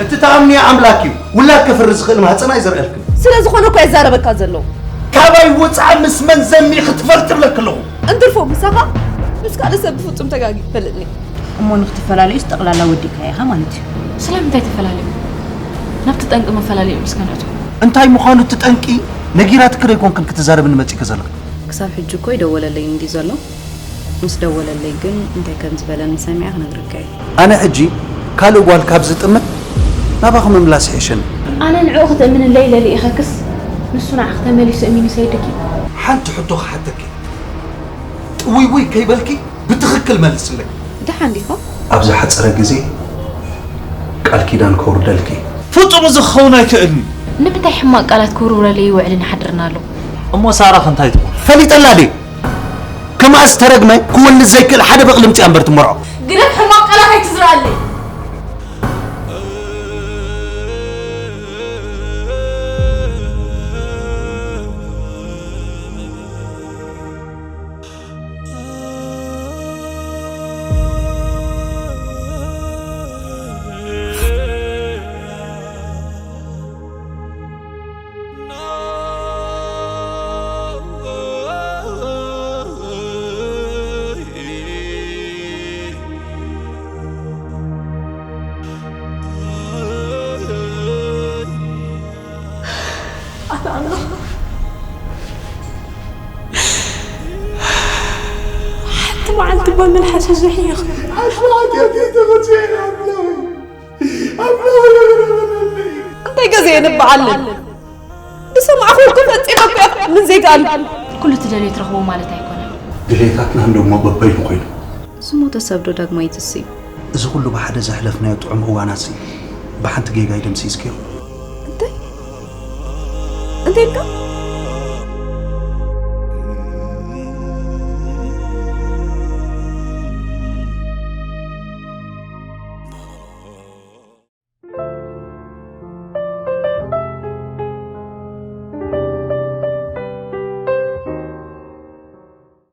እቲ ተኣምንዮ ኣምላክ እዩ። ውላድ ከፍሪ ዝኽእል ማህፀን ኣይዘርእልክን። ስለ ዝኾነ እኮ የዛረበካ ዘሎ። ካባይ ውፃእ ምስ መን ዘሚኺ ትፈልጢ ብለኪ ኣለኹ። እንትርፎ ምሳኻ ምስ ካልእ ሰብ ብፍጹም ተጋጊ ይፈልጥኒ። እሞ ንክትፈላለዩስ ጠቕላላ ወዲእካ ኢኻ ማለት እዩ። ስለምንታይ ተፈላለዩ? ናብቲ ጠንቂ መፈላለዩ ምስ ከነእቱ። እንታይ ምዃኑ እቲ ጠንቂ ነጊራትኪ ዶ ኣይኮንክን ክትዛረብኒ መፂእኪ ዘለኺ? ክሳብ ሕጂ እኮ ይደወለለይ እንዲ ዘሎ። ምስ ደወለለይ ግን እንታይ ከም ዝበለኒ ሰሚዐ ክነግረካ እየ። ኣነ ሕጂ ካልእ ጓል ካብ ዝጥምት ናባኺ ምምላስ ይሕሸኒ። ኣነ ንዕኡ ክትእምንለይ ለሊእኸክስ ንሱ ንዓኺ ተመሊሱ እሚኑ ሰይድኪ። ሓንቲ ሕቶ ክሓተኪ፣ ጥውይውይ ከይበልኪ ብትኽክል መልስለይ። ደሓን ዲኻ? ኣብ ዝሓጸረ ግዜ ቃል ኪዳን ከውርደልኪ። ፍጹም እዚ ክኸውን ኣይክእልን። ንምንታይ ሕማቕ ቃላት ክውርውረለይ ይውዕልን ይሓድርን ኣሎ? እሞ ሳራኽ እንታይ ትኾን? ፈሊጠላ ድየ? ከማእስ ተረግመ ክወልድ ዘይክእል ሓደ በቕሊ ምጽኣ እምበር ትመርዖ። ግደፍ ሕማቕ ቃላት ኣይትዝርኣለይ። ኣታ ኣምላኽ፣ ሓንቲ መዓልቲ እባ መልሓሰ ዝሕይኽ። ኣታ ሓጢኣተይ ተመጽኤ ኣምላኽ። ኣምላኽ ይቕረ በለለይ። እንታይ ገዜ የንብዓለን? ዝሰማዕኹ እኮ ፈጺመ እኮ ምን ዘይከኣል። ኩሉ ትደልዮ ትረኽቦ ማለት ኣይኮነን። ድሌታትና እንደሞ በበይኑ ኮይኑ። ዝሞተ ሰብ ዶ ዳግማይ ይትስእ እዩ? እዚ ኩሉ ብሓደ ዘሕለፍናዮ ጥዑም እዋናሲ ብሓንቲ ጌጋ ይደምሲስክዮ። እንታይ? እንታይ ኢልካ?